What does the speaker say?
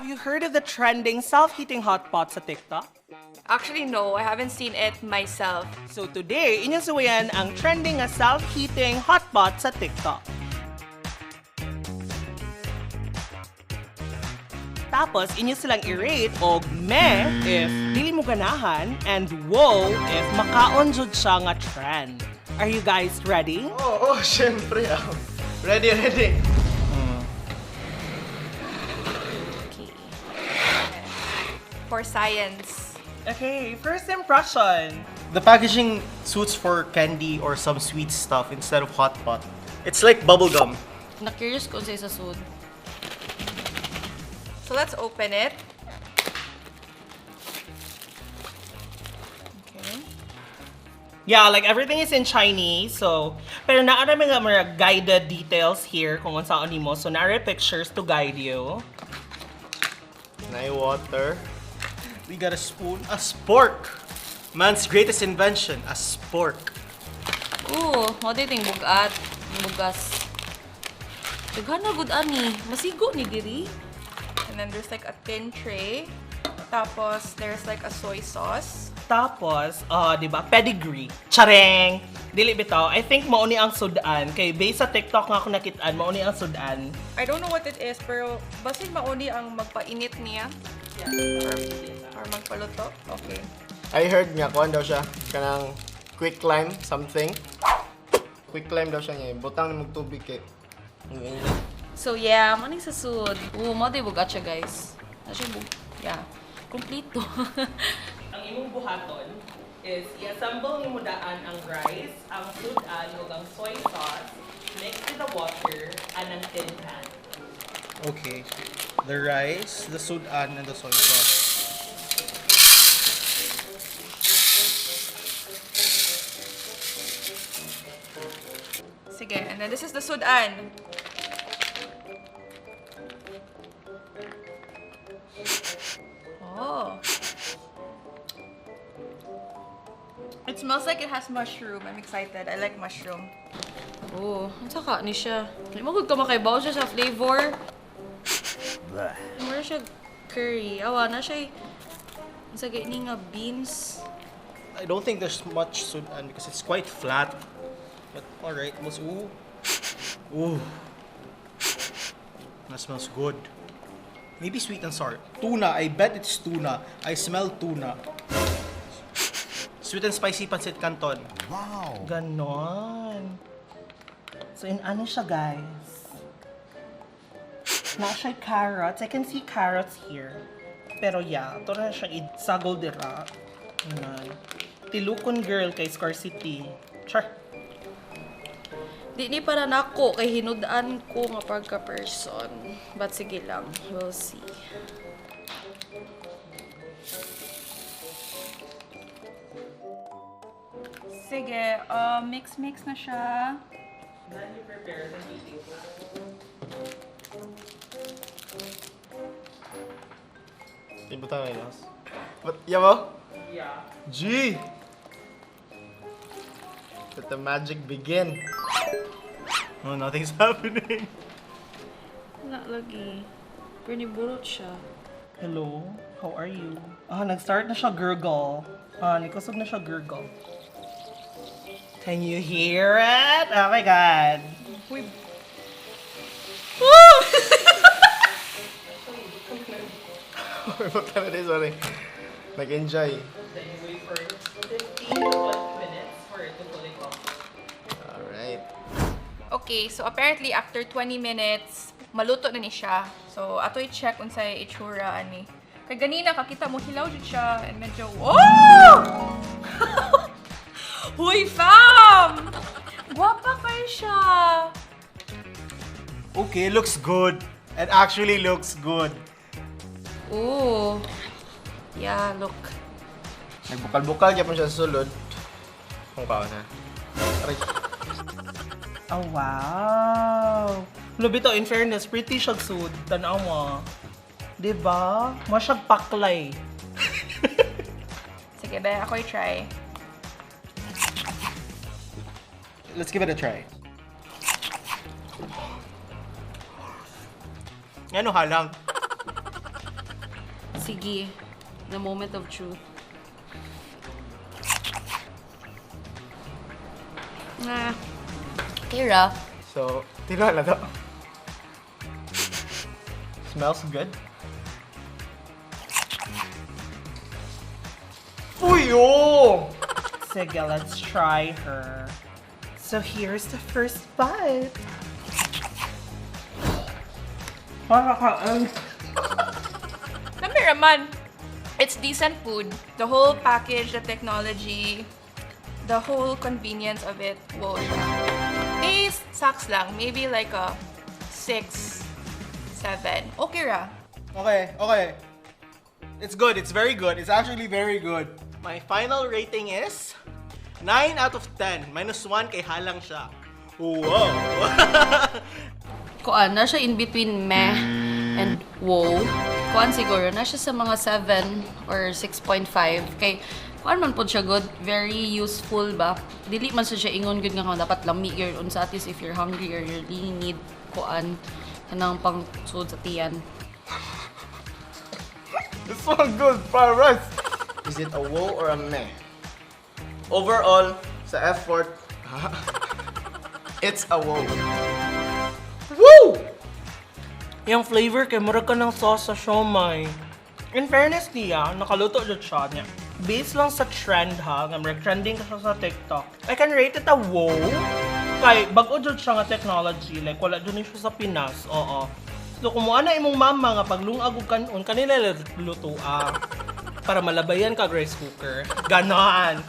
Have you heard of the trending self-heating hot pot sa TikTok? Actually, no. I haven't seen it myself. So today, inyong suwayan ang trending nga self-heating hot pot sa TikTok. Tapos, inyo silang i-rate og meh if dili mo ganahan and wow if makaon jud siya nga trend. Are you guys ready? Oo, oh, syempre. Ah. Ready, ready. Okay. For science. Okay, first impression. The packaging suits for candy or some sweet stuff instead of hot pot. It's like bubblegum. Na-curious ko sa sud. So let's open it. Okay. Yeah, like everything is in Chinese, so pero naa ra mga guided details here kung unsaon nimo. So naa pictures to guide you. Nay water. We got a spoon, a spork. Man's greatest invention, a spork. Oo, mo di ting bugat, bugas. Daghan na gud ani, masigo ni diri. And then there's like a tin tray. Tapos there's like a soy sauce. Tapos, di ba, pedigree. Chareng! Dili bitaw. I think mao ni ang sudan. Kay based sa TikTok nga ako nakitaan, mao ni ang sudan. I don't know what it is, pero basin mauni ang magpainit niya. Or magpaluto. Okay. I heard nga, kuan daw siya, kanang quick climb something. Quick climb daw siya niya. Butang ni tubig kay. So yeah, mo sa sud. Oo, mo di bugat siya, guys. Na siya bug. Yeah. Kompleto. Ang imong buhaton is i-assemble nimo daan ang rice, ang sudan ug ang soy sauce, mix with the water and ang tin pan. Okay. The rice, the sudan, and the soy sauce. Sige, and then this is the sudan. Oh. It smells like it has mushroom. I'm excited. I like mushroom. Oo, unsa ka ni siya? Di mo gud ka makaibaw siya sa flavor. Mura siya curry. Awa na siya. Unsa gay ni nga beans. I don't think there's much sudan because it's quite flat. But alright, let's ooh. Ooh. That smells good. Maybe sweet and sour. Tuna, I bet it's tuna. I smell tuna. Sweet and spicy pancit canton. Ganon. So, in ano siya, guys? Na siya carrots. I can see carrots here. Pero yeah, ito na siya isagol dira. Ganon. Tilukon girl kay scarcity. Char. Di ni para nako kay hinud-an ko nga pagka person. But sige lang, we'll see. Sige, mix-mix na siya. Then you prepare the heating. Ibutang na yun. But, yeah mo? Yeah. G! Let the magic begin. No, nothing's happening. Wala lagi. Pero niburot siya. Hello, how are you? Ah, nag-start na siya gurgle. Ah, nikusog na siya gurgle. Can you hear it? Oh my God. Uy, Ibutang na din, sorry. Nag-enjoy. Then you wait for 15 to 20 minutes for it to fully cook. Alright. Okay, so apparently after 20 minutes, maluto na ni siya. So ato i-check unsay itsura ani. Kay ganina kakita mo hilaw jud siya and medyo oh! Huy fam! Gwapa kay siya. Okay, looks good. It actually looks good. Oo. Yeah, look. Nagbukal-bukal gyapon siya sa sulod. Kung kaon ha. Aray. Oh, wow. Lubito, in fairness, pretty siya sud. Tanaw mo. Diba? Masyag paklay. Sige, be, ako i-try. Let's give it a try. Ano halang? Sige. The moment of truth. Nah. Kira. So, tila na to. Smells good. Puyo! Sige, let's try her. So here's the first bite. Para ka, Lami raman. It's decent food. The whole package, the technology, the whole convenience of it, wow siya. Taste, sucks lang. Maybe like a 6, 7. Okay ra. Okay. It's good. It's very good. It's actually very good. My final rating is 9 out of 10. Minus 1 kay halang siya. Whoa! Kuan, na siya in between meh and wow. Kuan siguro, na siya sa mga 7 or 6.5. Kay, kuan man po siya good, very useful ba? Dili man siya ingon good nga kung dapat lami gyud unsa, at least if you're hungry or you really need kuan kanang pang sud sa tiyan. It's so good, fried rice. Is it a whoa or a meh? Overall, sa effort, it's a whoa. Woo! Yung flavor kay murag ka ng sauce sa siomai. In fairness niya, nakaluto jud siya niya. Based lang sa trend ha, nga murag trending ka siya sa TikTok. I can rate it a wow. Kay bag-o jud siya nga technology, like wala jud ni siya sa Pinas, oo. So kung na imong mama nga paglungag og kanon kanila lutoa para malabayan ka rice cooker. Ganon.